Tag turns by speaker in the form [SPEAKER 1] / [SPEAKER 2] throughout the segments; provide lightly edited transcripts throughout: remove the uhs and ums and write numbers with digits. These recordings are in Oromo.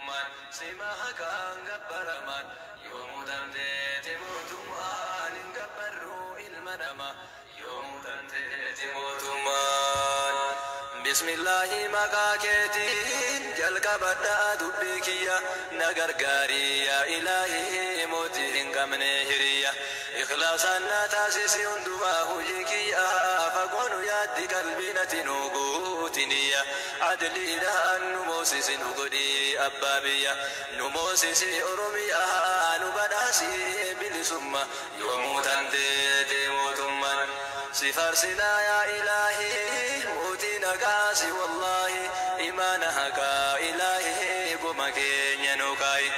[SPEAKER 1] Sima haqaan gabbaraman yoomuu dandeete mootummaan hin gabbarru ilma nama yoomuu dandeete mootummaan. Bismillaahi maqaa keetiin jalqabadhaa dubbii kiyya na gargaarii yaa ilaahii mootii hin qabne hiriyya. Ikhlaasaan na taasisi hundumaa hojii kiyya fagoonu yaaddi qalbii nati nu guutiniyya. Adliidhaan nu moosisi nu godhi abbaa biyya nu moosisi Oromiyaa nu badhaasi bilisumma yoomuu dandeete mootummaan. Si faarsinaa yaa ilaahii mootii nagaasi wallaahi imaana haqaa ilaahii goma keenya nu kaayi.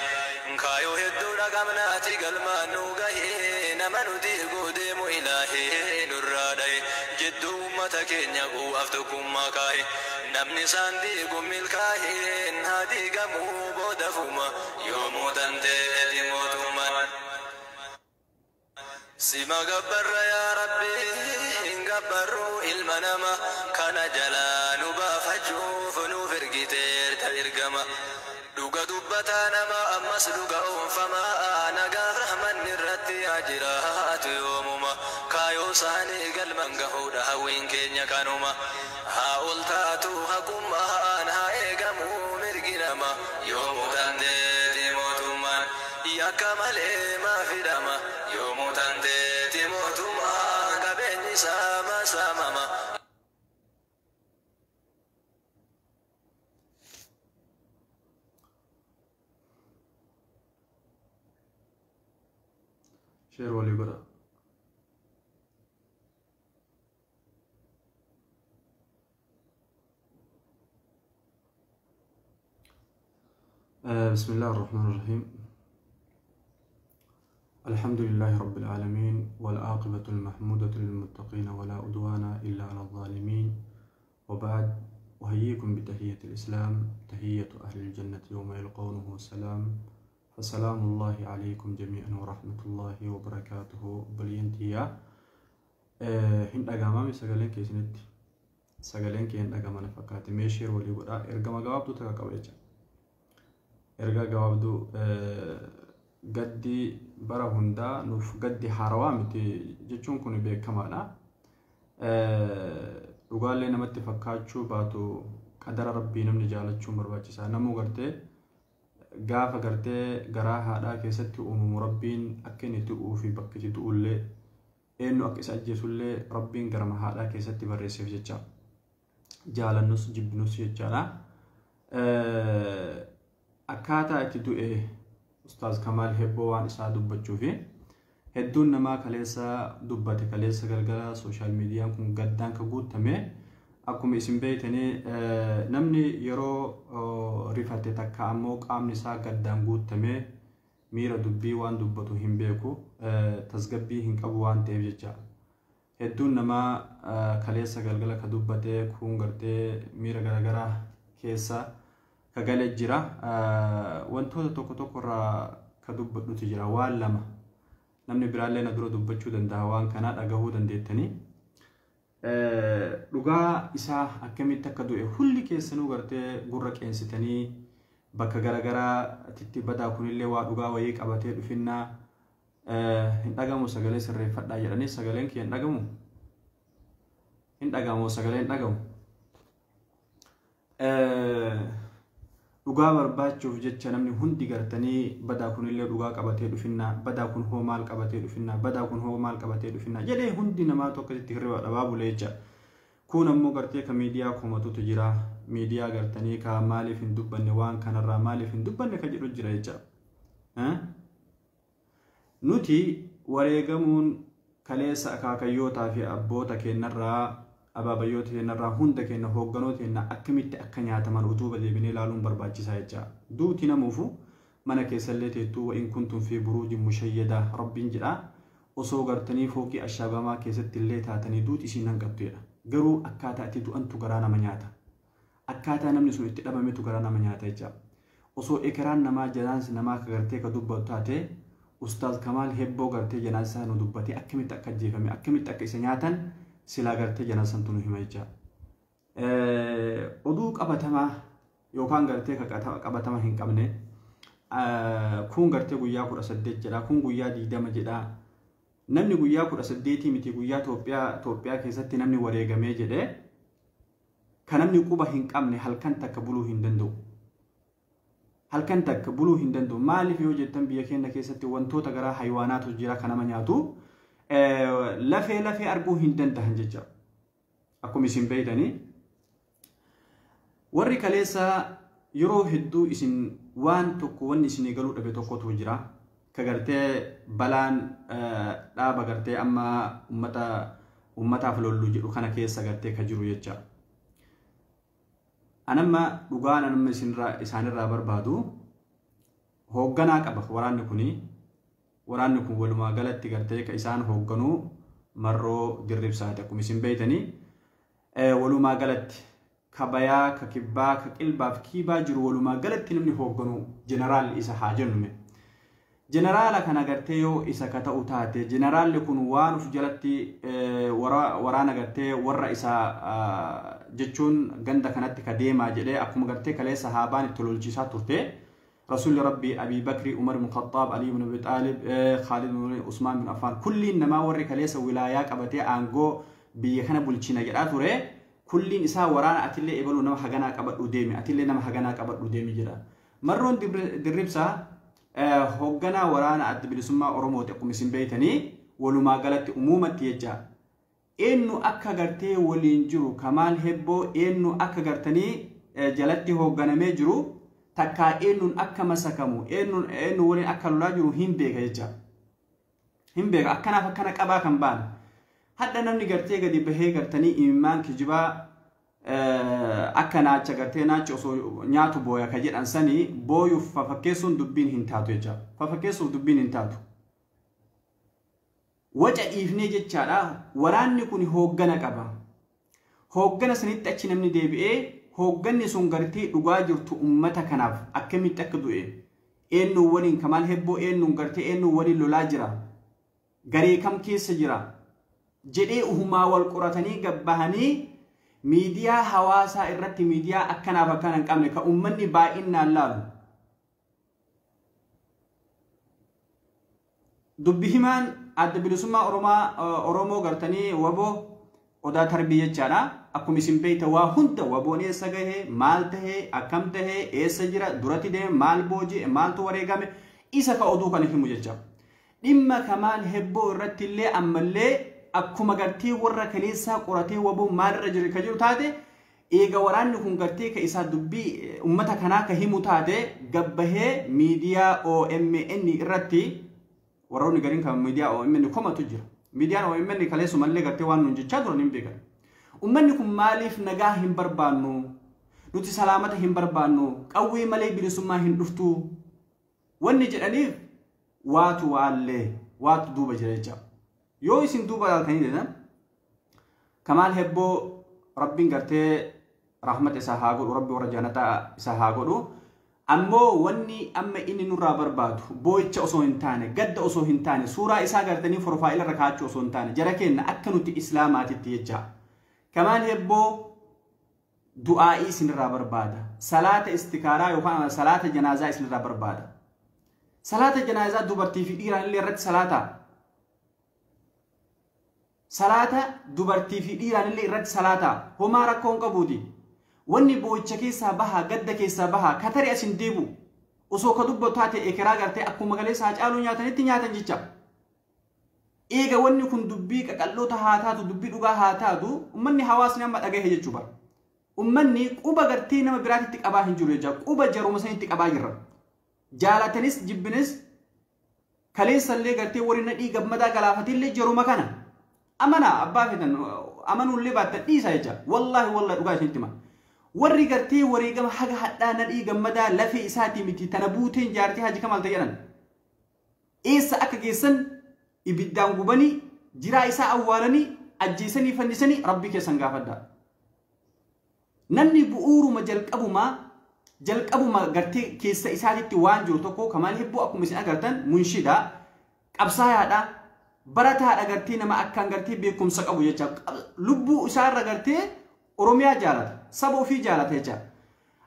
[SPEAKER 1] Kaayoo hedduudha qabnaati galmaan nu gahee nama nu diiguu deemu ilaahii nurraa dhaye jidduu uummata keenya bu'aaf tokkummaa kaaye. Namni isaan diigu milkaa'een haa diigamuu boodafuma yoomuu dandeeti mootummaan. Sima gabbarra yaa Rabbi hin gabbarru ilma nama kana jalaa nu baafachuuf nuuf ergiteerta ergama. Dhuga dubbataa nama ammas dhuga oonfamaa nagaaf rahmanni irratti haa jiraatu yoomuma. Kaayoo isaanii galman gahuudha hawwiin keenya kanuma. Haa ol taatu haqummaan haa eegamuu mirgi nama yoomuu dandeeti mootummaan. Yakka malee maa fidama yoomuu dandeeti mootummaan qabeenyi isaa masaamama.
[SPEAKER 2] Share walii godha. بسم الله الرحمن الرحيم. الحمد لله رب العالمين والعاقبة المحمودة للمتقين ولا عدوان إلا على الظالمين، وبعد، أحييكم بتحية الإسلام، تحية أهل الجنة يوم يلقونه السلام، فسلام الله عليكم جميعا ورحمة الله وبركاته. بلينتيا hin dhagahamaami sagaleen keessanitti? Sagaleen kee hin dhagahamana fakkaate. Mee share walii godhaa. Ergama gabaabduu takka qaba jecha. Ergaa gabaabduu, gaddi bara hundaa nuuf gaddi haarawaa miti jechuun kun beekamaadha. Dhugaallee namatti fakkaachuu baatu qadara rabbii namni jaalachuun barbaachisaa. Namuu gartee gaafa gartee garaa haadhaa keessatti uumamu rabbiin akka inni du'uu fi bakka itti du'ullee eenyu akka isa ajjeesullee rabbiin garama haadhaa keessatti barreesseef jecha. Jaalannus jibbinus jechaadha. Akkaataa itti du'e Ustaaz Kamaal Hebboo waan isaa dubbachuu fi hedduun namaa kaleessa dubbate. Kaleessa galgala social miidiyaan kun gaddaan ka guutame. Akkuma isin beektanii, namni yeroo rifate takka ammoo qaamni isaa gaddaan guutame miira dubbii waan dubbatu hin beeku, tasgabbii hin qabu waan ta'eef jecha. Hedduun namaa kaleessa galgala ka dubbate kun gartee miira garaagaraa keessa ka galee jira. Wantoota tokko tokko irraa ka dubbadhutu jira, waan lama. Namni biraallee na dura dubbachuu danda'a, waan kanaa dhagahuu dandeettanii. Dhugaa isaa akkamitti akka du'e hulli keessanuu gartee gurra qeensitanii bakka garaagaraatti badaa kunillee waa dhugaa wayii qabatee dhufinnaa. Hin dhagamu, sagalee sirreeffadhaa jedhanii. Sagaleen kee hin dhagamu, hin dhagamu, sagalee hin dhagamu. Dhugaa barbaachuuf jecha namni hundi gartanii badaa kunillee dhugaa qabatee dhufinnaa, badaa kun hoo maal qabatee dhufinnaa, badaa kun hoo maal qabatee dhufinnaa jedhee hundi namaa tokko itti hirriba dhabaa bulee jecha. Kun ammoo gartee ka miidiyaa komatutu jira. Miidiyaa gartanii ka maaliif hin dubbanne, waan kanarraa maaliif hin dubbanne ka jedhu jira jecha. Nuti wareegamuun kaleessa akaakayyootaa fi abboota keenyarraa, abaabayyoota keenyarraa, hunda keenya hoogganoota keenya akkamitti akka nyaataman utuuba deebinee ilaaluun barbaachisaa jecha. Duuti namuufu mana keessallee teettuu وإن كنتم في بروج مشيدة rabbiin jedha. Osoo gartanii fooqii ashaagamaa keessatti illee taatanii duuti isiin hanqattuedha. Garuu akkaataa itti du'antu garaa nama nyaata. Akkaataa namni sun itti dhabametu garaa nama nyaata jecha. Osoo ekeraan namaa janaansi namaa ka gartee ka dubbatu taate, Ustaaz Kamaal Hebboo gartee janaansa nu dubbatee akkamitti akka ajjeefame, akkamitti akka isa nyaatan silaa gartee janaansantu nu hima jecha. Oduu qabatamaa yookaan gartee qabatama hin qabne. Kun gartee guyyaa 18 jedha, kun guyyaa 20 jedha. Namni guyyaa 18 miti guyyaa Itoophiyaa keessatti namni wareegamee jedhe kan namni quba hin qabne halkan takka buluu hin danda'u. Halkan takka buluu hin danda'u. Maaliif yoo jettan biyya keenya keessatti wantoota garaa haywaanaatu jira kan nama nyaatu lafee lafee arguu hin danda'an jecha. Akkuma isin beektanii warri kaleessa yeroo hedduu isin waan tokko wanni isin galuu dhabe tokkotu jira. Ka gartee balaan dhaaba gartee amma ummataaf lollu jedhu kana keessa gartee ka jiru jecha. Anamma dhugaan anamma isaanirraa barbaadu hoogganaa qaba waraanni kuni. Waraanni kun walumaa galatti gartee ka isaan hoogganuu Marroo Dirribsaati akkuma isin beektanii. Walumaa galatti ka bayaa, ka kibbaa, ka qilbaaf kiibaa jiru walumaa galatti namni hoogganuu jeneraal isa haa jennume. Jeneraala kana gartee yoo isa ka ta'u taate jeneraalli kun waan uf jalatti waraana gartee warra isa jechuun ganda kanatti ka deemaa jedhee akkuma gartee kaleessa haabaan itti lolchiisaa turte. Rasuulli Rabbi Abii Bakri, Umar ibn Khattaab, Ali ibn Abi Xaalib, Khaalid ibn Usmaan bin Affaan kulliin namaa warri kaleessa wilaayaa qabatee aangoo biyya kana bulchina jedhaa ture. Kulliin isaa waraana atillee ebaluu nama haganaa qabadhu deemi, atillee nama haganaa qabadhu deemi jedha. Marroon Dirribsaa hoogganaa waraana adda bilisummaa Oromooti akkuma isin beektanii walumaa galatti umuumatti jecha. Eenyu akka gartee waliin jiru Kamaal Hebboo eenyu akka gartanii jalatti hoogganamee jiru takkaa eenyuun akka masakamu eenyu waliin akka lolaa jiru hin beeka jecha. Hin beeka akkanaaf akkana qabaa kan baane. Hadda namni gartee gadi bahee gartanii imimmaan kijibaa akka naacha gartee naachi osoo nyaatu booya ka jedhan sanii booyuuf fafakkeessuun dubbiin hin taatu jecha. Fafakkeessuuf dubbiin hin taatu. Waca dhiifnee jechaadha waraanni kun hooggana qaba. Hooggana sanitti achi namni deebi'ee hoogganni sun gartee dhugaa jirtu ummata kanaaf akkamitti akka du'e eenyu waliin Kamaal Hebboo eenyuun gartee eenyu waliin lolaa jira garee kam keessa jira jedhee uhumaa wal qoratanii gabbahanii miidiyaa hawaasaa irratti miidiyaa akkanaaf akkana hin qabne ka ummanni baay'inaan laalu. Dubbi himaan adda bilisummaa Oromoo gartanii waboo odaa tarbii jechaadha. Akkuma isin beektan waa hunda waboon eessa gahee, maal tahee, akkam tahee, eessa jira, duratti deeme, maal booji'e, maaltu wareegame isa ka oduu kana himu jecha. Dhimma Kamaal Hebboo irratti illee ammallee akkuma gartee warra kaleessaa qoratee waboon maalirra jiru ka jiru taate eega waraanni kun gartee ka isaa dubbii ummata kanaa ka himu taate gabbahee miidiyaa OMN irratti warroonni gariin kan miidiyaa OMN komatu jira. Miidiyaan OMN kaleessumallee gartee waan nuun jechaa turan hin beekan. Ummanni kun maaliif nagaa hin barbaannu? Nuti salaamata hin barbaannu? Qawwee malee bilisummaa hin dhuftu? Wanni jedhaniif waatu waallee waatu duuba jira jecha. Yoo isin duuba ilaaltanii jedhan Kamaal Hebboo Rabbiin gartee rahmata isaa haa godhu, Rabbi warra jannataa isaa haa godhu. Ammoo wanni amma inni nurraa barbaadu boo'icha osoo hin taane, gadda osoo hin taane, suuraa isaa gartanii profaayila irra kaa'achuu osoo hin taane, jara keenya akka nuti islaamaatitti jecha. Kamaal Hebboo du'aa'ii isinirraa barbaada. Salaata istikaaraa yookaan salaata janaazaa isinirraa barbaada. Salaata janaazaa dubartii fi dhiiraan illee irratti salaata. Salaata dubartii fi dhiiraan illee irratti salaata. Homaa rakkoo hin qabuuti. Wanni boo'icha keessaa bahaa, gadda keessaa bahaa, katari asin deebu osoo ka dubbatu taate ekeraa gartee akkuma kaleessa Haacaaluu nyaatanitti nyaatan jecha. Eega wanni kun dubbii qaqalloota haa taatu, dubbii dhugaa haa taatu, ummanni hawaasni amma dhagahe jechuu bara. Ummanni quba gartee nama biraatitti qabaa hin jiru jecha. Quba jaruma sanitti qabaa jirra. Jaalatanis jibbinis kaleessallee gartee warri nadhii gammadaa galaafatillee jaruma kana. Amana abbaa feetan amanuullee baattan dhiisa jecha. Wallaahi wallaahi dhugaa isinitti hima. Warri gartee wareegama haga hadhaa nadhii gammadaa lafee isaatii miti tana buuteen jaartii Haji Kamaal ta'e jedhan. Eessa akka geessan ibiddaan gubanii jiraa isaa awwaalanii ajjeesanii fannisanii rabbii keessan gaafadhaa. Namni bu'uuruma jalqabuma gartee keessa isaatitti waan jiru tokko Kamaal Hebboo akkuma isin agartan munshida qabsaayaadha barataadha gartee nama akkaan gartee beekumsa qabu jecha lubbuu isaarra gartee Oromiyaa jaalata saba ofii jaalata jecha.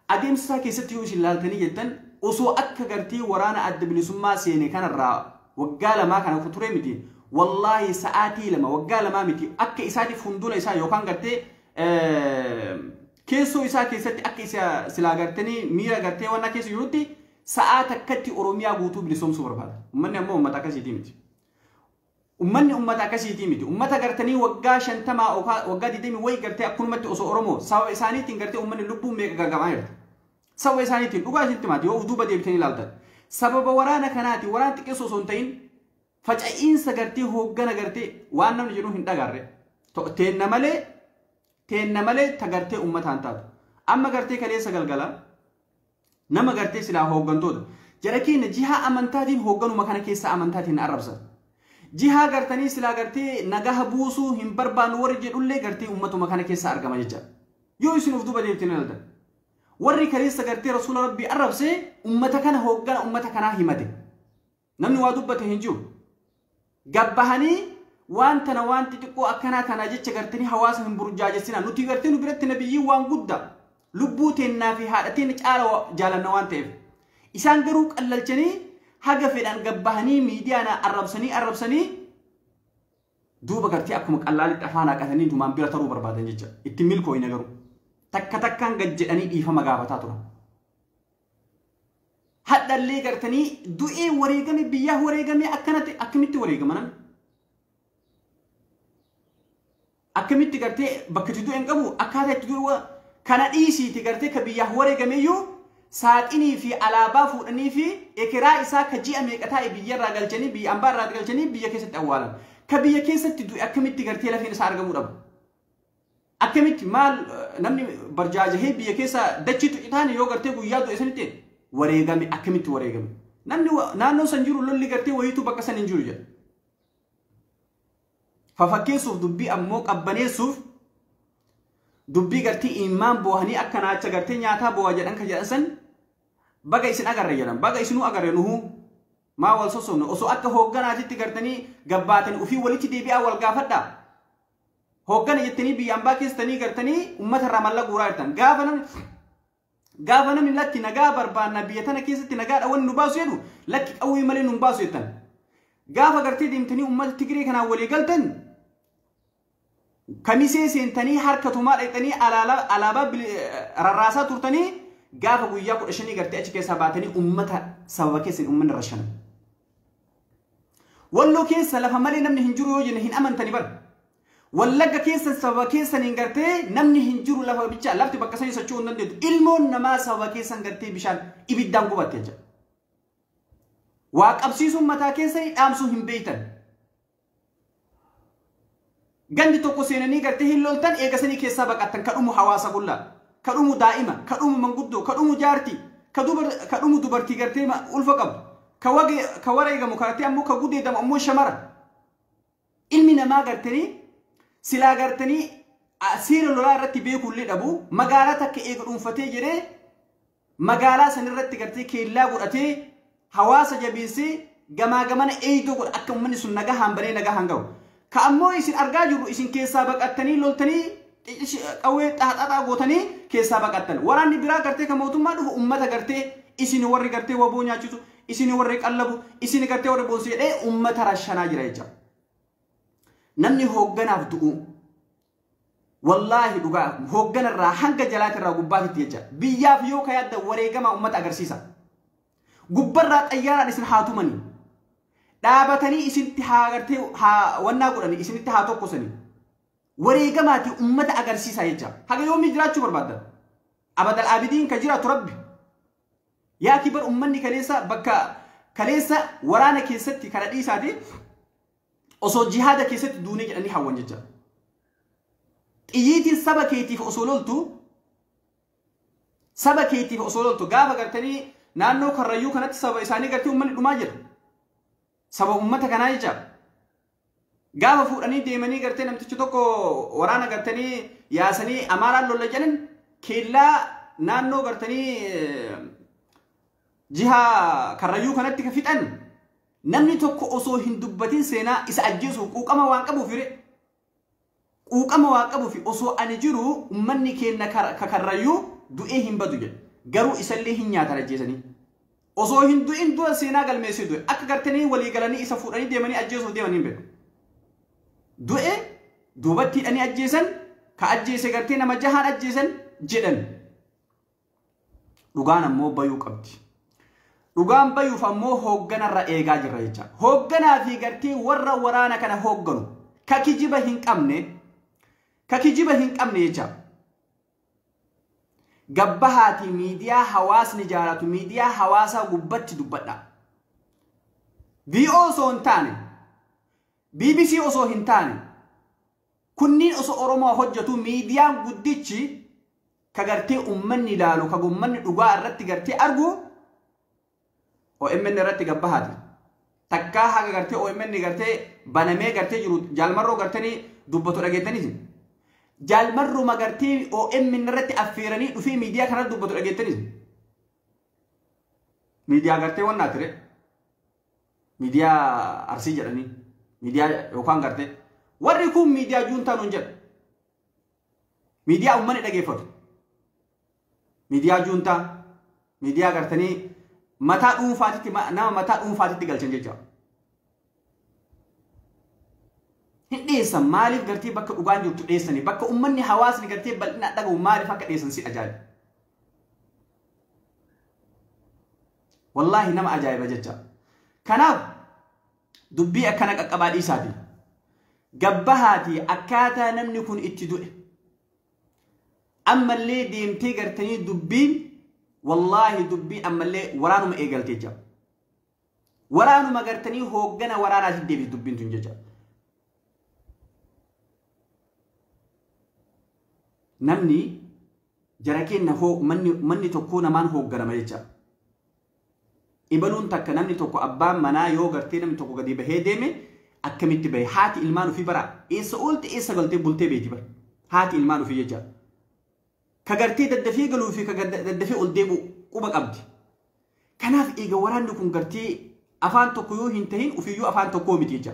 [SPEAKER 2] Adeemsa isaa keessatti yoo isin laaltanii jettan osoo akka gartee waraana adda bilisummaa seene kanarraa waggaa 2 kana ture miti. Wallaahi sa'aatii 2 waggaa 2 miti akka isaatiif hundula isaa yookaan gartee keessoo isaa keessatti akka isa silaa gartanii miira gartee waan keessa jirutti sa'aa takkatti Oromiyaa guutuu bilisoomsuu barbaada. Uummanni ammoo uummata akkasiitii miti. Uummanni uummata akkasiitii miti. Uummata gartanii waggaa 50 waggaa 20 wayi gartee akkanumatti osoo Oromoo sababa isaaniitiin gartee uummanni lubbuun meeqa gagamaa jirti. Sababa isaaniitiin dhugaa isinitti maati yoo duuba deebitanii ilaaltan. Sababa waraana kanaati waraana xiqqeessoo osoo hin ta'in faca'iinsa gartee hooggana gartee waan namni jedhu hin dhagarre. Teenna malee ta gartee uummataan taatu. Amma gartee kaleessa galgala nama gartee silaa hooggantoota. Jara keenya jihaa amantaatiin hoogganuma kana keessa amantaatiin arrabsan. Jihaa gartanii silaa gartee nagaha buusuu hin barbaannu warri jedhullee gartee uummatuma kana keessa argama jecha. Yoo isin of duuba deebitanii ilaaltan. Warri kaleessa gartee rasuula rabbii arrabsee uummata kana hooggana uummata kanaa himate. Namni waa dubbate hin jiru. Gabbahanii waan tana waan xixiqqoo akkanaa tana jecha gartanii hawaasa hin burjaajessinaa. Nuti gartee nu biratti nabiyyiin waan guddaa lubbuu teennaa fi haadha teenna caala jaalanna waan ta'eef. Isaan garuu qallalchanii haga fedhan gabbahanii miidiyaan arrabsanii duuba gartee akkuma qallaalitti afaan haqatanii dumaan bira taruu barbaadan jecha. Itti milkooyne garuu. Takka takkaan gad jedhanii dhiifama gaafataa turan. Hadhallee gartanii du'ee wareegame biyyaa wareegame akkanatti akkamitti wareegama namni? Akkamitti gartee bakka itti du'e hin qabu akkaataa itti du'e kana dhiisiiti gartee ka biyyaa wareegameyyuu saaxinii fi alaabaa fuudhanii fi ekeraa isaa ka ji'a meeqa taa'e biyyarraa galchanii biyya ambaarraa galchanii biyya keessatti awwaalan. Ka biyya keessatti du'e akkamitti gartee lafeen isaa argamuu dhaba? Akkamitti maal namni barjaajahee biyya keessa dachiitu citaane yoo gartee guyyaa du'e sanitti wareegame akkamitti wareegame? Namni naannoo san jiru lolli gartee wayiitu bakka san hin jiru jedha. Fafakkeessuuf dubbii ammoo qabbaneessuuf dubbii gartee imaan boohanii akka naacha gartee nyaataa boo'a jedhan ka jedhan san baga isin agarre jedhan baga isinuu agarre nuhuu maa wal sossobne osoo akka hoogganaatitti gartanii gabbaatanii ofii walitti deebi'aa wal gaafadhaa. Hooggana jettanii biyya ambaa keessanii gartanii uummata irraa mallaqa guuraa jirtan. Gaafa namni lakki nagaa barbaanna biyya tana keessatti nagaadha wanni nu baasu jedhu lakki qawwee malee nu baasu jettan. Gaafa gartee deemtanii uummata Tigree kanaan walii galtan kamisee seentanii harka tumaa dhaqxanii alaabaa rarraasaa turtanii gaafa guyyaa 15 gartee achi keessaa baatanii uummata sababa keessan uummanni rashanan. Walloo keessa lafa malee namni hin jiru yoo jenne hin amantani bara. Wallagga keessa sababa keessan hin gartee namni hin jiru lafa bichaa lafti bakka sanii socho'uu hin dandeettu. Ilmoon namaa sababa keessan gartee bishaan ibiddaan gubatte jechuudha. Waa qabsiisuun mataa keessanii dhaamsuu hin beektan. Gandi tokko seenanii gartee hin loltan eegasanii keessaa baqattan ka dhumu hawaasa qullaa, ka dhumu daa'ima, ka dhumu manguddoo, ka dhumu jaartii, ka dhumu dubartii gartee ulfa qabdu, ka wareegamu gartee ammoo ka gudeedamu ammoo shamara. Ilmi namaa gartanii silaa gartanii seera lolaa irratti beekullee dhabu magaalaa takka eega dhuunfatee jedhee magaalaa sanirratti gartee keellaa godhatee hawaasa jabeessee gamaa gamana eeydoo godha akka uummanni sun nagaa hanbanee nagaa hangahu. Ka ammoo isin argaa jirru isin keessaa baqattanii loltanii qawwee xaaxaxaa gootanii keessaa baqattan. Waraanni biraa gartee kan mootummaa dhufu uummata gartee isin warri gartee waboo nyaachisu isin warri qallabu isin gartee warri boonsu jedhee uummata rashanaa jira jecha. Namni hoogganaaf du'u wallaahi dhugaa hoogganarraa hanga jalaatirraa gubbaatitti jecha biyyaaf yoo ka yaadda wareegamaa uummata agarsiisa. Gubbarraa xayyaaraan isin haa tumanii dhaabatanii isinitti haa gartee haa wannaa godhanii isinitti haa tokkosanii wareegamaati uummata agarsiisa jecha. Haga yoomii jiraachuu barbaaddan? Abadal abidiin ka jiraatu rabbi. Yaa kibar uummanni kaleessa bakka kaleessa waraana keessatti kana dhiisaati osoo jihaada keessatti duunee jedhanii hawwan jecha. Xiyyiitiin saba keetiif osoo loltu saba keetiif osoo loltu gaafa gartanii naannoo Karrayyuu kanatti saba isaanii gartee uummanni dhumaa jira. Saba uummata kanaa jecha. Gaafa fuudhanii deemanii gartee namtichi tokko waraana gartanii yaasanii Amaaraan lolla jedhan keellaa naannoo gartanii jiha Karrayyuu kanatti ka fixan namni tokko osoo hin dubbatin seenaa isa ajjeesu quuqama waan qabuuf hire. Quuqama waan qabuuf osoo ani jiru uummanni keenya ka Karrayyuu du'ee hin badu jedhe. Garuu isallee hin nyaatan ajjeesanii. Osoo hin du'in dura seenaa galmeessee du'e. Akka gartanii walii galanii isa fuudhanii deemanii ajjeesuuf deemanii hin beeku. Du'e duubatti hidhanii ajjeesan ka ajjeese gartee nama jahaan ajjeesan jedhan. Dhugaan ammoo bayuu qabdi. Dhugaan bayuuf ammoo hoogganarra eegaa jirra jecha. Hoogganaa fi gartee warra waraana kana hoogganu ka kijiba hin qabne jecha. Gabbahaati miidiyaa hawaasni jaalatu miidiyaa hawaasaa gubbatti dubbadha. VO osoo hin taane, BBC osoo hin taane, kunniin osoo Oromoo hojjetu miidiyaan guddichi ka gartee uummanni ilaalu ka uummanni dhugaa irratti gartee argu OMN irratti gabbahaati. Takkaa haga gartee OMN gartee banamee gartee jiru jaalmarroo gartanii dubbatu dhageettaniiti. Jaalmarroo magartee OMN irratti affeeranii dhufee miidiyaa kanarratti dubbatu dhageettaniiti. Miidiyaa gartee wannaa ture. Miidiyaa Arsii jedhanii. Miidiyaa yookaan gartee. Warri kun miidiyaa juuntaa nuun jedha. Miidiyaa uummanni dhageeffatu. Miidiyaa juuntaa. Miidiyaa gartanii mataa dhuunfaatitti nama mataa dhuunfaatitti galchan jecha. Hin dhiyeessan maaliif gartee bakka dhugaan jirtu dhiyeessanii bakka uummanni hawaasni gartee bal'inaan dhagahu maaliif akka dhiyeessan si ajaa'iba. Wallaahi nama ajaa'iba jecha. Kanaaf dubbii akkana qaqqabaa dhiisaati. Gabbahaati akkaataa namni kun itti du'e. Ammallee deemtee gartanii dubbiin wallaahi dubbiin ammallee waraanuma eegalte jecha. Waraanuma gartanii hooggana waraanaatti deebite dubbiin tun jecha. Namni jara keenya manni tokko namaan hoogganama jecha. Ibaluun takka namni tokko abbaan manaa yoo gartee namni tokko gadi bahee deeme akkamitti bahe haati ilmaan ofii bara eessa oolte eessa galtee bultee beeti bara haati ilmaan ofii jecha. Ka gartee daddafee galuu fi ka daddafee ol deebi'u quba qabdi. Kanaaf eega waraanni kun gartee afaan tokko yoo hin tahin ofiiyyuu afaan tokkoo miti jecha.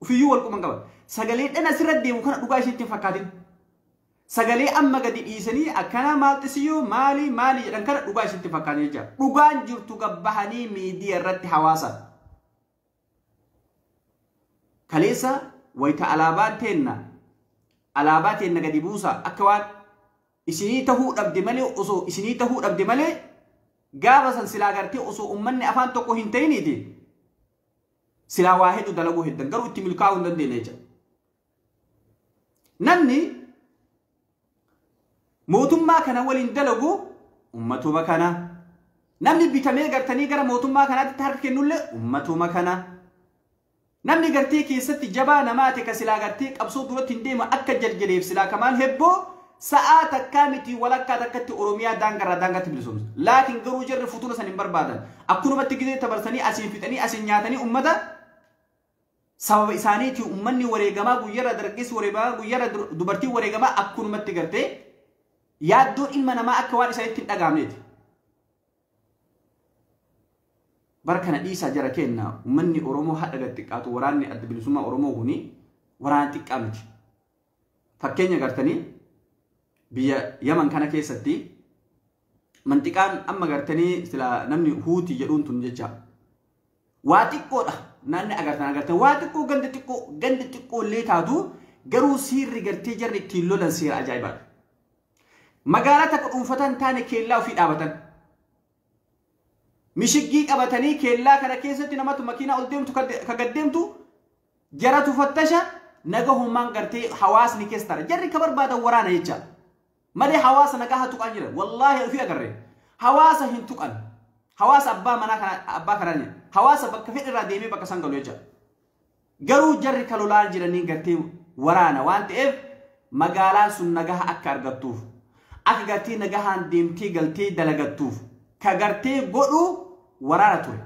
[SPEAKER 2] Ofiiyyuu wal quban qaba. Sagalee dhan asirra deemu kana dhugaa isheetti hin fakkaatin. Sagalee amma gadi dhiisanii akkana maalxisiyyuu maali maali jedhan kana dhugaa isheetti fakkaatin jecha. Dhugaan jirtu gabbahanii miidiyaa irratti hawaasa. Kaleessa wayita alaabaan teenna gadi buusa akka waan isinii tahuu dhabde malee osoo isinii tahuu dhabde malee gaafa san silaa gartee osoo uummanni afaan tokko hin ta'iniiti silaa waa hedduu dalaguu heddan garuu itti milkaa'uu hin dandeenye jecha. Namni mootummaa kana waliin dalagu uummatuma kana. Namni bitamee gartanii gara mootummaa kanaatti harka kennullee uummatuma kana. Namni gartee keessatti jabaa namaa ta'e ka silaa gartee qabsoo duratti hin deemu akka jaljaleef silaa Kamaal Hebboo sa'aa takkaa miti walakkaa takkatti Oromiyaa daangarraa daangaatti bilisoomsa. Laakiin garuu jarri futuura san hin barbaadan. Akkunumatti gizee tabarsanii asiin fixanii asiin nyaatanii uummata sababa isaaniitii uummanni wareegamaa guyyarra dargaggeessi wareegamaa guyyarra dubartiin wareegamaa akkunumatti gartee yaaddoon ilma namaa akka waan isaaniitti hin dhagahamneeti. Bara kana dhiisaa jara kenna uummanni Oromoo haadha gad xiqqaatu waraanni adda bilisummaa Oromoo kuni waraana xiqqaa miti. Fakkeenya gartanii biyya Yaman kana keessatti manxiqaan amma gartanii sila namni Huutii jedhuun tun jecha waa xiqqoodha naanni agartan waa xiqqoo ganda xiqqoo illee taatu garuu siirri gartee jarri ittiin lolan seera ajaa'ibaadha. Magaalaa takka dhuunfatan taane keellaa ofii dhaabatan. Mishiggii qabatanii keellaa kana keessatti namatu makiinaa ol deemtu ka gad deemtu jaratu fattasha nagahummaan gartee hawaasni keessa ta'a. Jarri ka barbaadan waraana jecha. Malee hawaasa nagaa haa tuqan jiran. Wallaahi ofii agarree. Hawaasa hin tuqan. Hawaasa abbaa manaa kana abbaa kanaa hawaasa bakka fedhe irraa deemee bakka san galu jecha. Garuu jarri ka lolaan jiranii gartee waraana waan ta'eef magaalaan sun nagaha akka argattuuf akka gartee nagahaan deemtee galtee dalagattuuf ka gartee godhu waraana ture.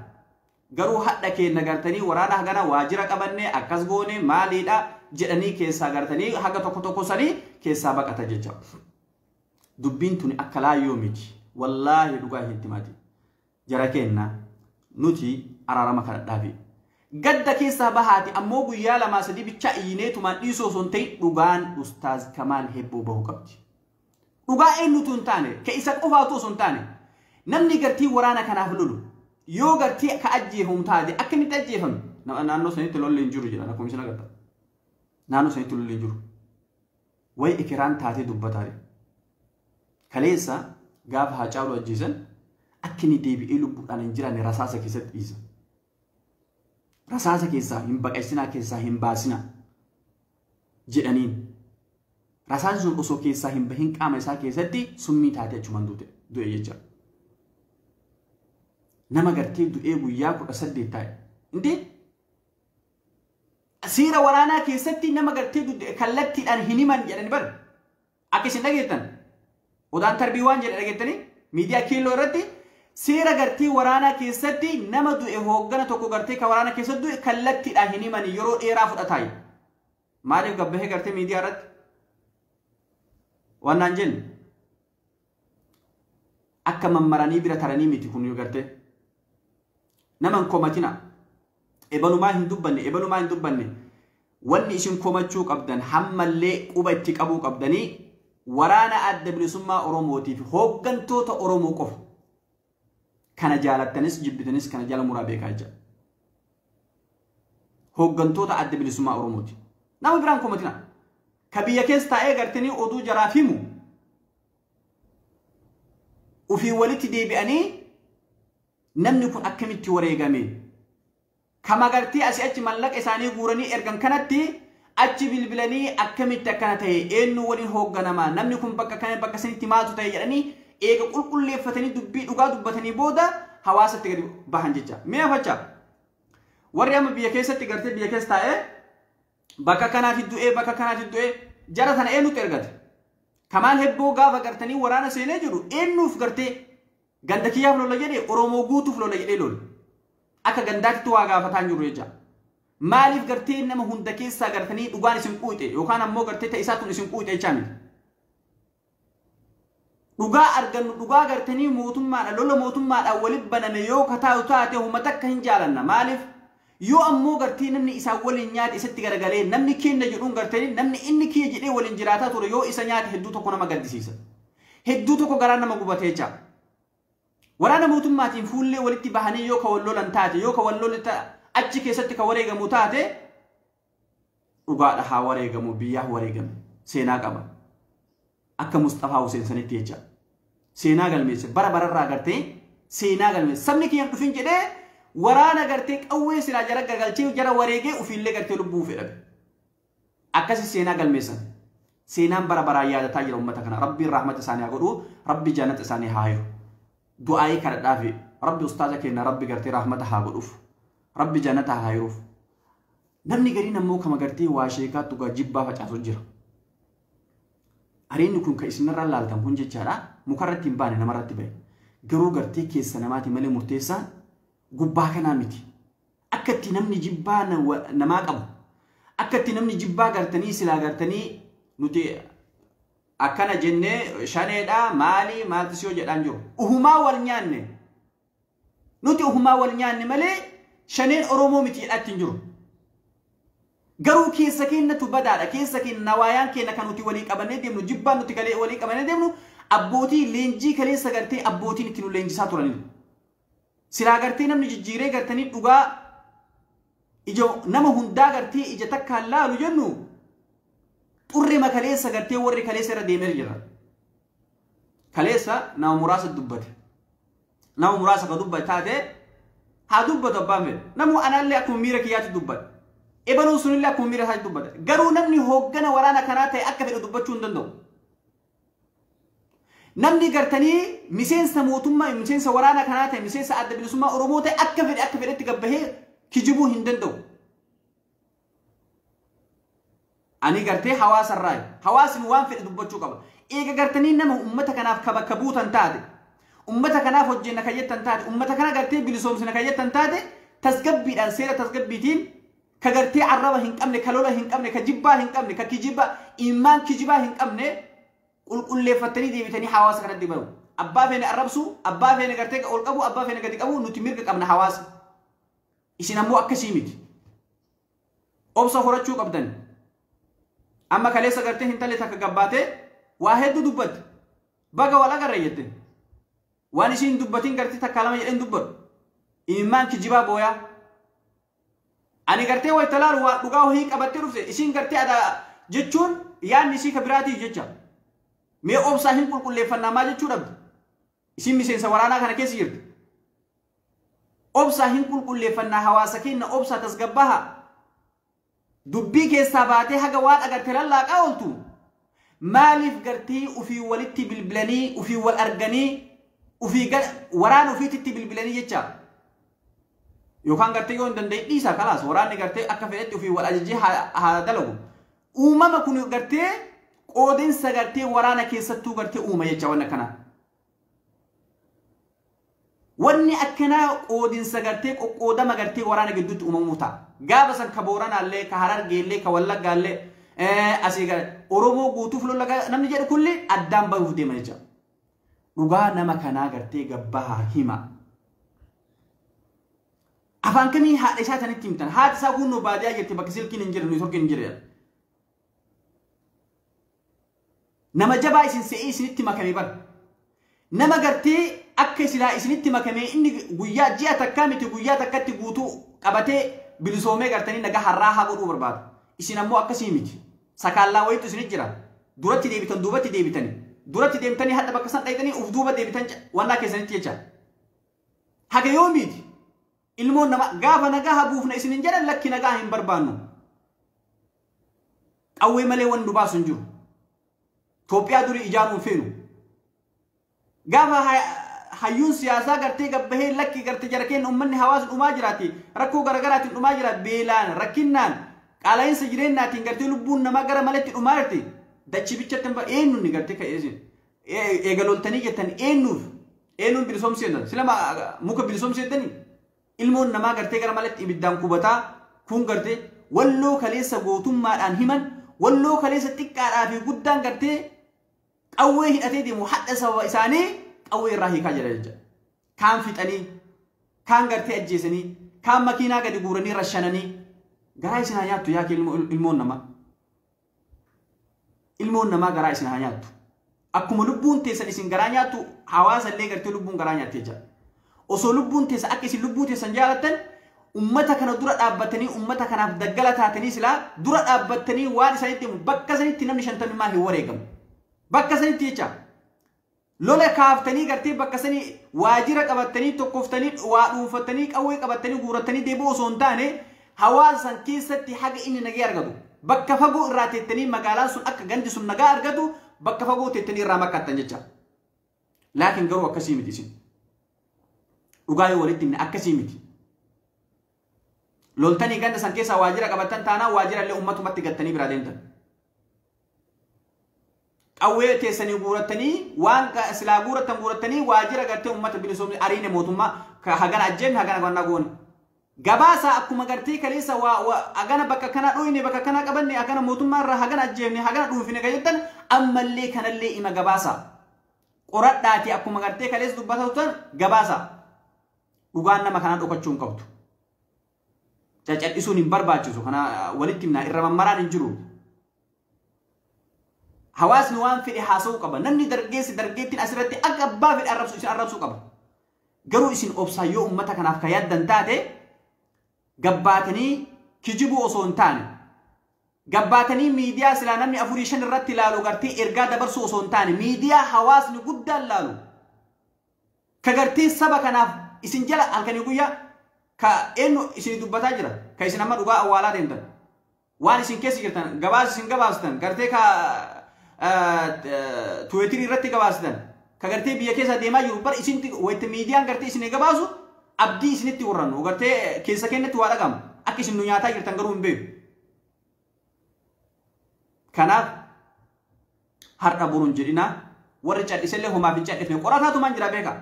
[SPEAKER 2] Garuu hadha keenya gartanii waraana hagana waajjira qabannee akkas goone maaliidha jedhanii keessaa gartanii haga tokko tokko sanii keessaa baqata jecha. Dubbiin tuni akka laayyoo miti. Wallaahi dhugaa hin himaati. Jara keenya nuti araarama kadhadhaafi. Gadda keessaa bahaati ammoo guyyaa 2-3 bichaa iyyineetumaan dhiisoo osoo hin ta'in dhugaan Ustaaz Kamaal Hebboo bahuu qabdi. Dhugaa eenyutu hin taane ka isa qofaatu osoo hin taane Namni gartii waraana kanaaf lolu yoo gartii ka ajjeefamu taate akkamitti ajjeefame? Naannoo sanitti lolli hin jiru jedhan akkuma isin agartan. Naannoo sanitti lolli hin jiru. Wayi ikiraan taatee dubbataare. Kaleessa gaafa Haacaaluu ajjeesan akka inni deebi'ee lubbuudhaan hin jiraanne rasaasa keessatti dhiisa. Rasaasa keessaa hin baqaqsinaa keessaa hin baasinaa jedhaniin. Rasaasni sun osoo keessaa hin bahin qaama isaa keessatti summii taatee achumaan du'e jecha. Nama gartee du'ee guyyaa 18 taa'e. Intee seera waraanaa keessatti nama gartee du'e kallattiidhaan hin himan jedhani bara. Akka isin dhageettan. Odaan tarbii waan jedhe dhageettanii miidiyaa kiiloo irratti seera gartee waraanaa keessatti nama du'e hooggana tokko gartee ka waraana keessatti du'e kallattiidhaan hin himan yeroo dheeraa fudhataayi. Maaliif gabbahee gartee miidiyaa irratti? Waan naan jenne akka mammaranii bira taranii miti kun yoo gartee nama hin komatina. Ebalumaa hin dubbanne, ebalumaa hin dubbanne. Wanni isin komachuu qabdan hammallee quba itti qabuu qabdanii waraana adda bilisummaa Oromootiif hooggantoota Oromoo qofa. Kana jaalattanis jibbitanis kana jala muraa beekaa jira. Hooggantoota adda bilisummaa Oromooti. Nama biraan komatina. Ka biyya keessa taa'ee gartanii oduu jaraaf himu ofii walitti deebi'anii namni kun akkamitti wareegame? Kama gartee asii achi mallaqa isaanii guuranii ergan kanatti achi bilbilanii akkamitti akkana ta'e eenyu waliin hoogganamaa namni kun bakka kana bakka sanitti maaltu ta'e jedhanii eega qulqulleeffatanii dubbii dhugaa dubbatanii booda hawaasatti gadi bahan jecha. Mi'a fachaa warri amma biyya keessatti gartee biyya keessa taa'ee bakka kanaatti du'ee bakka kanaatti du'ee jara sana eenyutu ergate? Kamaal Hebboo gaafa gartanii waraana seenee jiru eenyuuf gartee ganda kiyyaaf lola jedhee Oromoo guutuuf lola jedhee lola. Akka gandaatti waa gaafataa jiru jecha. Maaliif gartee nama hunda keessaa gartanii dhugaan isin quuxe yookaan ammoo gartee ta'isaa tun isin quuxe jechaa miti. Dhugaa argannu dhugaa gartanii mootummaadha lola mootummaadhaan walitti baname yoo kataa'u taate uummata akka hin jaalanna. Maaliif? Yoo ammoo gartee namni isaan waliin nyaate isatti garagalee namni kenna jedhuun gartee namni inni kiyya jedhee waliin jiraataa ture yoo isa nyaate hedduu tokko nama gaddisiisa. Hedduu tokko garaa nama gubatee jira. Waraana mootummaatiin fuullee walitti bahanii yoo ka wal lolan taate yoo ka wal lolan achi keessatti ka wareegamu taate dhugaadha haa wareegamu biyyaa wareegame seenaa qaba. Akka Mustafaa Hussein sanitti jecha. Seenaa galmeesse bara bararraa gartee seenaa galmeesse sabni kiyya dhufin jedhee waraana gartee qawwee silaa jara gagalchee jara wareegee ofiillee gartee lubbuu fedhabe. Akkasi seenaa galmeessan. Seenaan bara baraan yaadataa jira uummata kana. Rabbiin rahmata isaanii haa godhu, Rabbi jannata isaanii haa hiru. Du'aayii kadhadhaafi Rabbi ustaaza keenya Rabbi gartee rahmata haa godhuuf. Rabbi jannata haa hiruuf. Namni gariin ammoo kama gartee waa sheekaattu gaa jibbaa facaasu jira. Ariinni kun kan isinirraa laaltan kun jechaadha. Mukarratti hin baane namarratti bahe. Garuu gartee keessa namaati malee murteessaan gubbaa kanaa miti. Akka itti namni jibbaa namaa qabu. Akka itti namni jibbaa gartanii silaa gartanii nuti akkana jennee shaneedha maali maaltu yoo jedhaan jiru. Uhumaa wal nyaanne. Nuti uhumaa wal nyaanne malee shaneen Oromoo miti jedhaatti hin jiru. Garuu keessa keenyatu badaadha. Keessa keenya nawaayaan keenya kan nuti walii qabannee deemnu jibbaan nuti walii qabannee deemnu abbootii leenjii kaleessa gartee abbootiin itti nu leenjisaa turanidha. Silaa gartee namni jijjiiree gartanii dhugaa ija nama hundaa gartee ija takkaan laalu jennu xurree makaleessa gartee warri kaleessa irra deemee jira. Kaleessa nama muraasa dubbate. Nama muraasa ka dubbate taate haa dubbatu abbaan fedhe. Namuu anallee akkuma miira kiyyaatti dubbate. Ebaluun sunillee akkuma miira isaatti dubbate. Garuu namni hooggana waraana kanaa ta'e akka fedhe dubbachuu hin danda'u. Namni gartanii miseensa mootummaa, miseensa waraana kanaa ta'e, miseensa adda bilisummaa Oromoo ta'e akka fedhe akka fedhetti gabbahee kijibuu hin danda'u. Ani gartee hawaasarraa hawaasni waan fedhe dubbachuu qaba. Eega gartanii nama uummata kanaaf ka bakka buutan taate, uummata kanaaf hojjenna kan jettan taate, uummata kana gartee bilisoomsina kan jettan taate, tasgabbiidhaan seera tasgabbiitiin ka gartee arraba hin qabne, ka lola hin qabne, ka jibbaa hin qabne, ka kijibaa imaan kijibaa hin qabne qulqulleeffattanii deebitanii hawaasa kanatti baru. Abbaa feene arrabsuu, abbaa feene gartee ol qabu, abbaa feene gadi qabu nuti mirga qabna hawaasa. Isin ammoo akkasii miti. Obsa horachuu qabdan. Amma kaleessa gartee hintalli takka gabbaatee waa hedduu dubbatte. Baga wal agarre jette. Waan isiin dubbatiin gartee takka lama jedheen dubbadhu. Imimmaan kijibaa booyaa. Ani gartee wayita laalu waan dhugaa wahii qabattee dhufte isiin gartee adaa jechuun yaadni isii ka biraatii jecha. Mee obsaa hin qulqulleeffannaa maa jechuu dhabde. Isiin miseensa waraanaa kana keessa jirti. Obsaa hin qulqulleeffannaa hawaasa keenya obsaa tasgabbaha. Dubbii keessaa baatee haga waan agarte lallaaqaa ooltu. Maaliif gartee ufii walitti bilbilanii ufii wal arganii ufii waraana ofiititti bilbilanii jecha. Yookaan gartee yoo hin danda'in dhiisaa kalaas waraanni gartee akka fedhetti ufii wal ajajee haa dalagu. Uumama kun gartee qoodinsa gartee waraana keessattuu gartee uuma jecha wanni akkanaa. Wanni akkanaa qoodinsa gartee qoqqoodama gartee waraana gidduutti uumamuu ta'a. Gaafa san ka Booranaallee, ka Harargeellee, ka Wallaggaallee asii gara Oromoo guutuuf lola namni jedhu kulli addaan bahuuf deema jecha. Dhugaa nama kanaa gartee gabbahaa hima. Afaan kamii haadha isaa tanitti himtan? Haati isaa kunnoo baadiyyaa jirti bakka silkiin hin jirre, neetworkiin hin jirre. Nama jabaa isin se'ee isinitti makame bara. Nama gartee akka silaa isinitti makame inni guyyaa ji'a takkaa miti guyyaa takkatti guutuu qabatee bilisoomee gartanii nagaa har'aa haa godhuu barbaada. Isin ammoo akkasii miti. Sakaallaa wayiitu isinit jira. Duratti deebitan duubatti deebitanii. Duratti deemtanii hadha bakka san dhayitanii uf duuba deebitan wannaa keessanitti jecha. Haga yoomiiti? Ilmoon nama gaafa nagaa habuufna isin hin jedhan lakki nagaa hin barbaannu. Qawwee malee wanni nu baasu hin jiru. Itoophiyaa durii ijaaruun feenu. Gaafa hayyuun siyaasaa gartee gabbahee lakki gartee jara keenya uummanni hawaasni dhumaa jiraati. Rakkoo garaagaraatiin dhumaa jira. Beelaan, rakkinnaan, qaala'insa jireenyaatiin gartee lubbuun namaa gara maletti dhumaa jirti. Dachii bichatti hin eenyuun ni gartee ka'ee isin. Eegaloltanii jettan eenyuuf eenyuun bilisoomsee sila muka bilisoomsee jettanii ilmoon namaa gartee gara maletti ibiddaan kubataa kun gartee walloo kaleessa gootummaadhaan himan walloo kaleessa xiqqaadhaa fi guddaan gartee qawwee hidhatee deemu hadha sababa isaanii qawwee irraa hiikaa jira jecha. Kaan fixanii, kaan gartee ajjeesanii, kaan makiinaa gadi guuranii rashananii garaa isin haa nyaattu yaa ilmoon namaa. Ilmoon namaa garaa isin haa nyaattu. Akkuma lubbuun teessan isin garaa nyaattu hawaasa illee gartee lubbuun garaa nyaatte jecha. Osoo lubbuun teessan akka isin lubbuu teessan jaalattan ummata kana dura dhaabbatanii ummata kanaaf daggala taatanii silaa dura dhaabbatanii waan isaanitti himu bakka sanitti namni 50 maa hin wareegamu. Bakka sanitti jecha. Lola kaaftanii gartee bakka sanii waajjira qabattanii tokkoftanii waa dhuunfattanii qawwee qabattanii guurattanii deebi'uu osoo hin taane hawaasa san keessatti haga inni nagaa argatu. Bakka fagoo irraa teettanii magaalaan sun akka gandi sun nagaa argatu bakka fagoo teettanii irraa makkaattan jecha. Laakiin garuu akkasii miti isin. Dhugaa yoo walitti himne akkasii miti. Loltanii ganda san keessaa waajjira qabattan taanaan waajjira illee uummatumatti gattanii biraa deemtan. Qawwee teessanii guurattanii waan silaa guurattan guurattanii waajjira gartee uummata bilisoomne ariine mootummaa hagana ajjeefne hagana gannaa goone. Gabaasa akkuma gartee kaleessa hagana bakka kana dhoyne bakka kana qabanne hagana mootummaa irraa hagana ajjeefne hagana dhuunfine kan jettan ammallee kanallee ima gabaasa. Qoradhaati akkuma gartee kaleessa dubbataa turtan gabaasa. Dhugaan nama kanaa dhokachuu hin qabdu. Caccadhisuun hin barbaachisu kana walitti himnaa irra mammaraan hin jiru. Hawaasni waan fedhe haasa'uu qaba. Namni dargeessi dargeettiin asirratti akka abbaa fedhe arrabsu isin arrabsuu qaba. Garuu isin obsaa yoo uummata kanaaf kan yaaddan taate gabbaatanii kijibuu osoo hin taane gabbaatanii miidiyaa silaa namni 4 5 irratti ilaalu gartee ergaa dabarsuu osoo hin taane miidiyaa hawaasni guddaan laalu ka gartee saba kanaaf isin jala halkanii guyyaa ka eenyu isin dubbataa jira ka isin amma dhugaa awwaalaa deemtan waan isin keessa jirtan gabaasa isin gabaastan gartee ka Tiwiiterii irratti gabaastan ka gartee biyya keessa deemaa jiru bar isin wayita miidiyaan gartee isin gabaasu abdii isinitti warrannu gartee keessa keenyatti waa dhagamu akka isin nu nyaataa jirtan garuu hin beeku. Kanaaf har'a boruun jedhinaa warri callisellee homaaf hin callifne qorataatumaan jira beeka.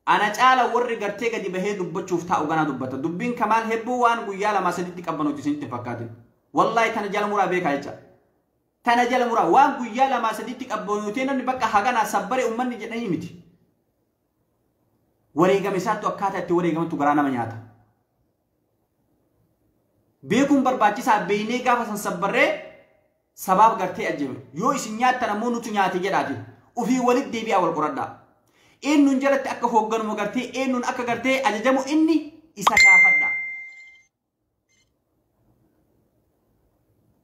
[SPEAKER 2] Ana caala warri gartee gadi bahee dubbachuuf taa'u ganaa dubbata. Dubbiin Kamaal Hebbuu waan guyyaa 2 3tti qabbanuuti isinitti hin fakkaatin. Wallaahi tana jala muraa beekaa jecha. Tana jala muraa waan guyyaa 2 3tti qabbanuuti namni bakka haganaa sabbare uummanni jedhanii miti. Wareegame isaattu akkaataa itti wareegamantu garaa nama nyaata. Beekuun barbaachisaa beeynee gaafa san sabbarree sabaaf gartee ajjeefame. Yoo isin nyaattan ammoo nutu nyaate jedhaati. Ufii walitti deebi'aa wal qoradhaa. Eenyuun jalatti akka hoogganamu gartee eenyuun akka gartee ajajamu inni isa gaafadha.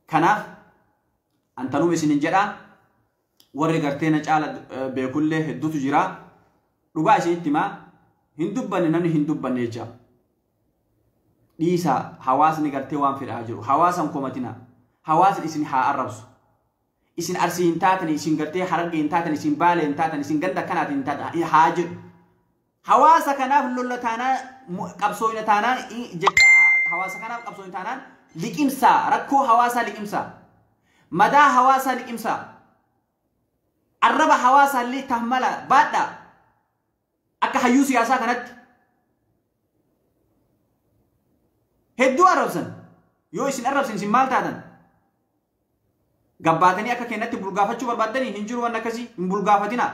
[SPEAKER 2] Kanaaf antanuma isinin jedha warri gartee na caala beekullee hedduutu jira. Dhugaa isinitti himaa hin dubbanne namni hin dubbanne jecha. Dhiisaa hawaasni gartee waan fedhaa jiru. Hawaasan komatina. Hawaasni isin haa arrabsu. Isin Arsii hin taatan, isin gartee Harargee hin taatan, isin Baalee hin taatan, isin ganda akkanaatiin hin taatan haa jedhu. Hawaasa kanaaf lolla taanaan qabsooyina taanaan jecha hawaasa kanaaf qabsooyina taanaan liqimsaa rakkoo hawaasaa liqimsaa. Madaa hawaasaa liqimsaa. Arraba hawaasaa illee tahmala baadhaa. Akka hayyuu siyaasaa kanatti. Hedduu arrabsan. Yoo isin arrabsan isin maal taatan? Gabbaatanii akka kennatti bulgaafachuu barbaaddanii hin jiru waan akkasii hin bulgaafatinaa.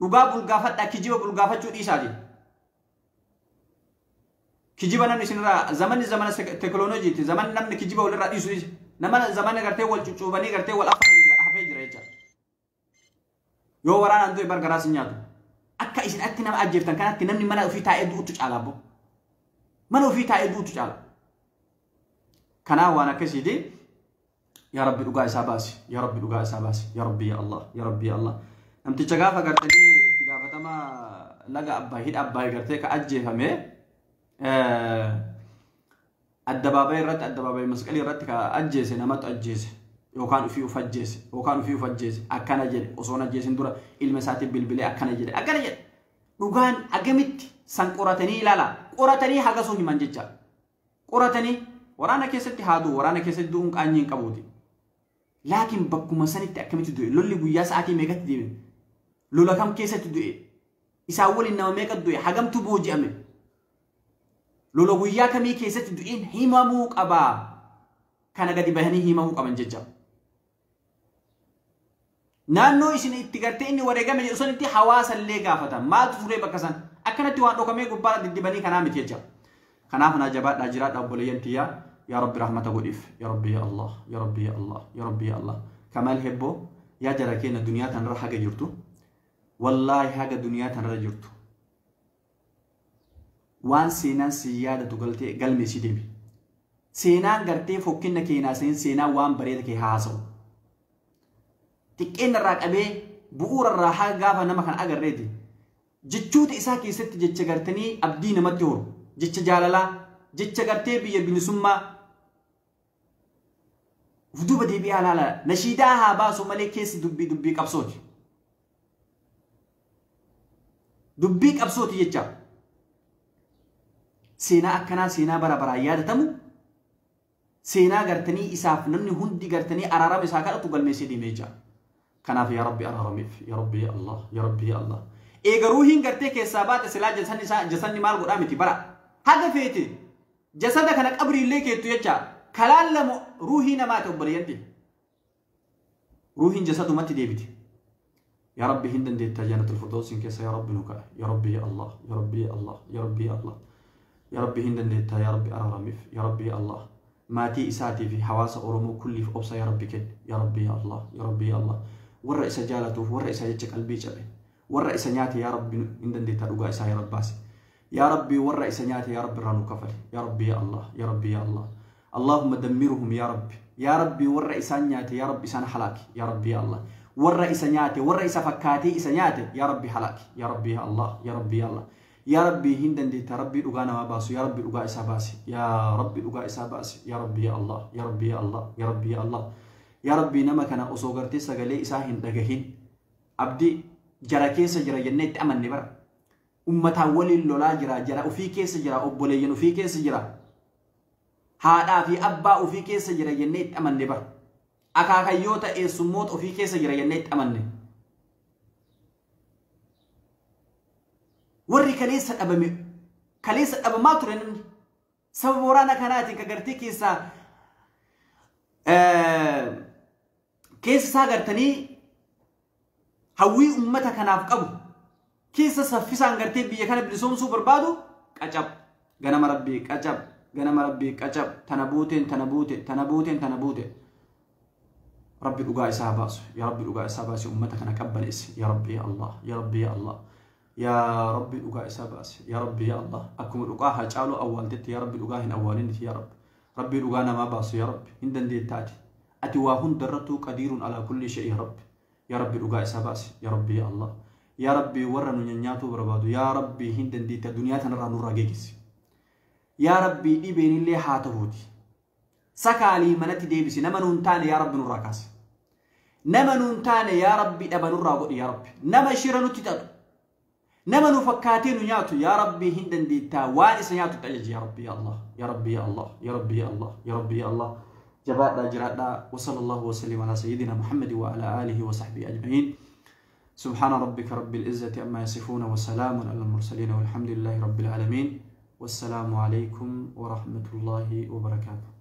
[SPEAKER 2] Dhugaa bulgaafadhaa kijiba bulgaafachuu dhiisaati. Kijiba namni isinirraa zamanni zamana teekinooloojiiti zamanni namni kijiba walirraa dhiisu dhiisa. Nama zamana gartee wal cuccuubanii gartee wal afaan hafee jira jecha. Yoo waraanaan du'e bargaraas hin nyaatu. Akka isin atti nama ajjeeftan kanatti namni mana ofii taa'ee du'utu caala abbo. Mana ofii taa'ee du'utu caala. Kanaaf waan akkasiiti. Yaa Rabbi dhugaa isaa baasi. Yaa Rabbi dhugaa isaa baasi. Yaa Rabbi ya Allah. Yaa Rabbi ya Allah. Namticha gaafa gartanii itti gaafatama laga Abbaay hidha Abbaay gartee ka ajjeefame addabaabayii irratti addabaabayii masqalii irratti ka ajjeese namatu ajjeese yookaan ofii of ajjeese yookaan ofii of ajjeese akkana jedhe osoo hin ajjeesin dura ilma isaatiif bilbilee akkana jedhe akkana jedhe dhugaan agamitti san qoratanii ilaala qoratanii hagasuu himan jecha qoratanii waraana keessatti haaduu waraana keessatti du'uun qaanyii hin qabuuti. Laakiin bakkuma sanitti akkamitti du'e lolli guyyaa sa'aatii meeqatti deeme lola kam keessatti du'e isaan waliin nama meeqatti du'e hagamtu booji'ame lola guyyaa kamii keessatti du'een himamuu qabaa kana gadi bahanii himamuu qaban jecha. Naannoo isin itti gartee inni wareegame jedhu sanitti hawaasa illee gaafatan maaltu turee bakka san akkanatti waan dhokamee gubbaa diddibanii kanaa miti jecha. Kanaaf naa jabaadhaa jiraadhaa obboleeyyan tiyyaa. يا رب رحمة قديف يا ربي يا الله يا ربي يا الله يا ربي يا الله كمال هبو يا جركين الدنيا تنرى حاجة جرتو والله حاجة دنيا تنرى جرتو وان سينان سيادة تقلتي قلمي سيديمي سينان قرتي فوكينا كينا سين سينان وان بريدك هاسو تكين الراك أبي بؤور الراحة قافة نما كان أقر ريدي جتشوت إساكي ست جتش قرتني أبدين متهور جتش جالالا جتش قرتي بيا بنسمة Duuba deebi'aa ilaala. Nashiidaa haa baasu malee keessi dubbii dubbii qabsooti. Dubbii qabsooti jecha. Seenaa akkanaa seenaa bara baraan yaadatamu seenaa gartanii isaaf namni hundi gartanii araarama isaa kadhatu galmeessee deemee jira. Kanaaf yaa Rabbi araaramiif yaa Rabbi ya Allah yaa Rabbi ya Allah. Eega ruuhiin gartee keessaa baate silaa jasanni isaa jasanni maal godhaa miti bara. Haga feete jasada kana qabriillee keettu jecha. Kalaan lamu ruuhii namaati obboleeyyanti. Ruuhiin jasadumatti deebiti. Yaa Rabbi hin dandeettaa jannatul firdawsiin keessa yaa Rabbi nu ka'a. Yaa Rabbi ya Allah yaa Rabbi ya Allah yaa Rabbi ya Allah. Yaa Rabbi hin dandeettaa yaa Rabbi araaramiif yaa Rabbi ya Allah. Maatii isaatii fi hawaasa Oromoo kulliif obsa yaa Rabbi kenni. Yaa Rabbi ya Allah yaa Rabbi ya Allah. Warra isa jaalatuuf warra isa jecha qalbii cabe warra isa nyaate yaa Rabbi hin dandeettaa dhugaa isaa yaa Rabbaasi. Yaa Rabbi warra isa nyaate yaa Rabbi irraa nu kafali. Yaa Rabbi ya Allah yaa Rabbi ya Allah. اللهم دمرهم يا ربي يا ربي ور إسانياتي يا ربي إسان حلاك يا ربي يا الله ور إسانياتي ور إسافكاتي إسانياتي يا ربي حلاك يا ربي يا الله يا ربي يا الله يا ربي هندن دي تربي أغانا ما باسو يا ربي أغا إساباسي يا ربي أغا إساباسي يا ربي يا الله يا ربي يا الله يا ربي يا الله يا ربي نما كان أصوغرتي سغلي إساهن دغهين أبدي جرا كيس جرا جنة أمن نبر أمتا ولي لولا جرا جرا وفي كيس جرا أبوليين وفي كيس جرا haadhaa fi abbaa ofii keessa jira jennee itti amanne bara. Akaakayyoota eessummoota ofii keessa jira jennee itti amanne. Warri kaleessa dhabame kaleessa dhabamaa ture namni sababa waraana kanaatiin ka gartee keessaa keessa isaa gartanii hawwii uummata kanaaf qabu keessa saffisaan gartee biyya kana bilisoomsuu barbaadu qacab ganama rabbii qacab. Ganama rabbii qacab tana buuteen tana buute tana buuteen tana buute Rabbi dhugaa isaa baasu yaa Rabbi dhugaa isaa baasi uummata kana qabbaneessi yaa Rabbi ya Allah yaa Rabbi ya Allah. Yaa Rabbi, dhugaa isaa baase. Yaa Rabbi, yaa Allah, akkuma dhugaa Hacaaluu awwaaltetti, yaa Rabbi, dhugaa hin awwaaliniti. Yaa Rabbi, Rabbii dhugaa namaa baasu, yaa Rabbi, hin dandeettaati. Ati waa hundarrattuu qadiiruun alaa kulli shay. Yaa Rabbi, yaa Rabbi, dhugaa isaa baase. Yaa Rabbi, yaa Allah, yaa Rabbi, warra nu nyanyaatuu barbaadu, yaa Rabbi, hin dandeetta, duniyaa tanarraa nurraa geeggessi. Yaa Rabbi, dhibeenillee haa ta'uuti sakaalii manatti deebisi. Nama nuun taane, yaa Rabbi, nurraa kaasi. Nama nuun taane, yaa Rabbi, dhaba nurraa godhi. Yaa Rabbi, nama shira nutti xaxu, nama nu fakkaatee nu nyaatu, yaa Rabbi, hin dandeettaa, waan isa nyaatu itti ajaji. Yaa Rabbi, yaa Allah, yaa Rabbi, yaa Allah, yaa Rabbi, yaa Allah, yaa Rabbi, yaa Allah. Jabaadhaa, jiraadhaa. وصلى الله وسلم على سيدنا محمد وعلى آله وصحبه أجمعين. سبحان ربك رب العزة عما يصفون وسلام على المرسلين والحمد لله رب العالمين. والسلام عليكم ورحمة الله وبركاته.